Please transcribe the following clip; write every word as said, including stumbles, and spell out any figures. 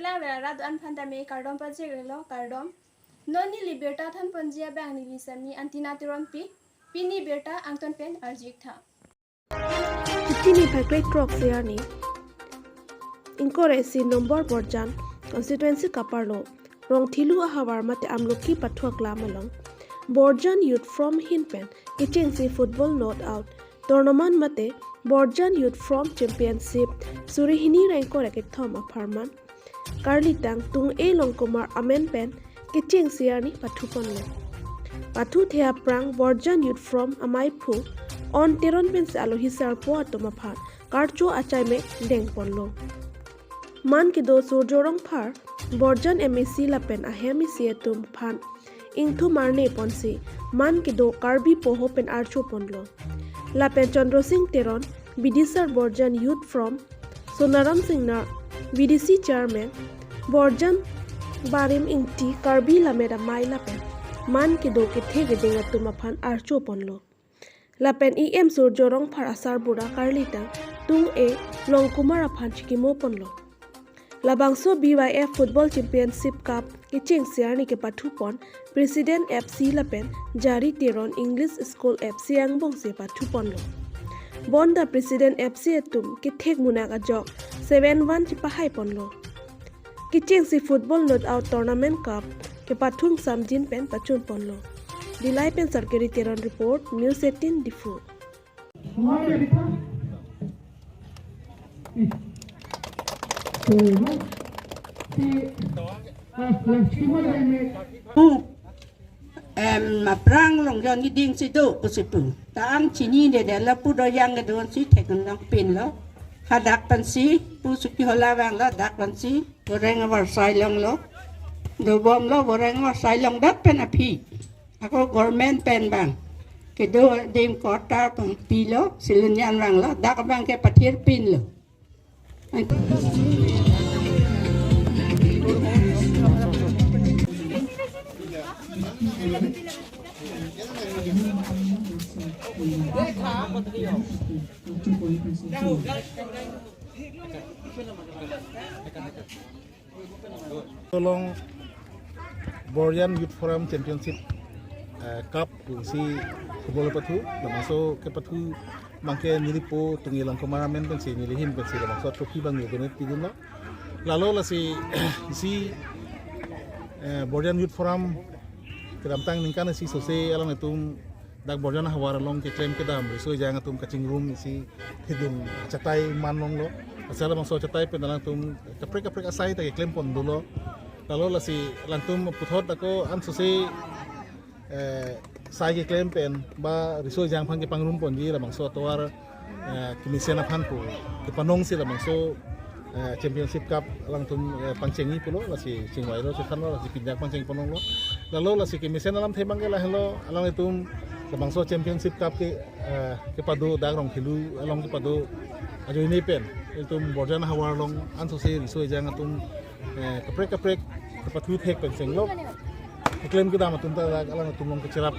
Kevangver arat do-an aphan tame kardom pajirlo, kardom. Non neli birta thanponji abang neli sami Antina Teronpi, pini birta angton pen arju-ik tha. Pini phai krek throk arni, ingkoi ra isi number Borjan constituency kaparlo Rongthelu ahavar mate Amlokhi pathu aklam along Borjan Youth Forum ahin pen kechengsi football knockout tournament mate Borjan Youth Forum Championship suri hini ra ingkoi ra kethom apharman Karlitang Tung-e Longkumar amen pen kechengsi arni pathuponlo. Pathuthe aphrang Borjan Youth Forum amaiphu On Teron pensi alohi sarpo atum aphan karcho achai me dengponlo. Man kedo Surjo Rongphar, Borjan M A C lapen ahem isi atum aphan ingthum arne ponsi man kedo Karbi poho pen archoponlo. Lapen Chandra Sing Teron, Bidisar Borjan Youth Forum, Sonaram Singnar, B D C Chairman, Borjan Barim Ingti, Karbi Lammet Amei lapen man kedo kethe keding atum aphan archoponlo. Lapen E M Surjo Rongphar asarbura Karlitang Tung-e Longkumar aphan chikimoponlo. Labangso B Y F Football Championship Cup kechengsi arni kepathupon President F C lapen Jari Teron English School F C angbongsi pathuponlo. Bonta President F C atum kethek munak ajok seven one chipahaiponlo. Kechengsi football knockout tournament cup kepathung samjin pen pachunponlo. Dillai pen Sarkiri Teron report, News eighteen Diphu. Pu, em, aphrang Longjon keding si do pusi pu. Ta ang chinine det lapu do yang kedun si thek nangpinlo. Hadak pensi pu suki hola vanglo, dak pensi boreng avarsai longlo. Dobomlo boreng avarsai long dak pen aphi. Ako government pen bang kedo adim quarter pilo, silunyan vanglo, dak bang kepathirpinlo. Along Borjan Youth Forum Championship, eh, Cup pusi football pathu, labangso kepathu abangke nelipo Tung-e Longkumar amen pensi neli ahin pensi labangso trophy abang donate pidunlo. Lalo lasi isi, eh, Borjan Youth Forum kedamtang ningkan isi sose along itum dak Borjan ahavar along keklem kedam riso ejang atum kachingrum isi hidung achatai man longlo. Asal labangso achatai pen alangtum kaprek kaprek asai ta keklempondulo. Lalo lasi alangtum puthot ako ansose, eh, sai keklem pen ba riso ejang aphan kepangrumponji labangso atovar, eh, kemesen aphan pu kepanongsi labangso, eh, Championship Cup alangtum, eh, pangchengji pulo, lasi chingvailo, chethanlo, lasi pinjak pangchengponlonglo. Lalo lasi kemesen alamthe abangke lahelo, alanglitum labangso Championship Cup ke, eh, kepado dak Rongthelu along kepado ajoine pen ilitum Borjan ahavar along ansose riso ejang atum, eh, kaprek kaprek kepathu thek pen chenglok keklem kedam atum ta dak alangtum along kecherap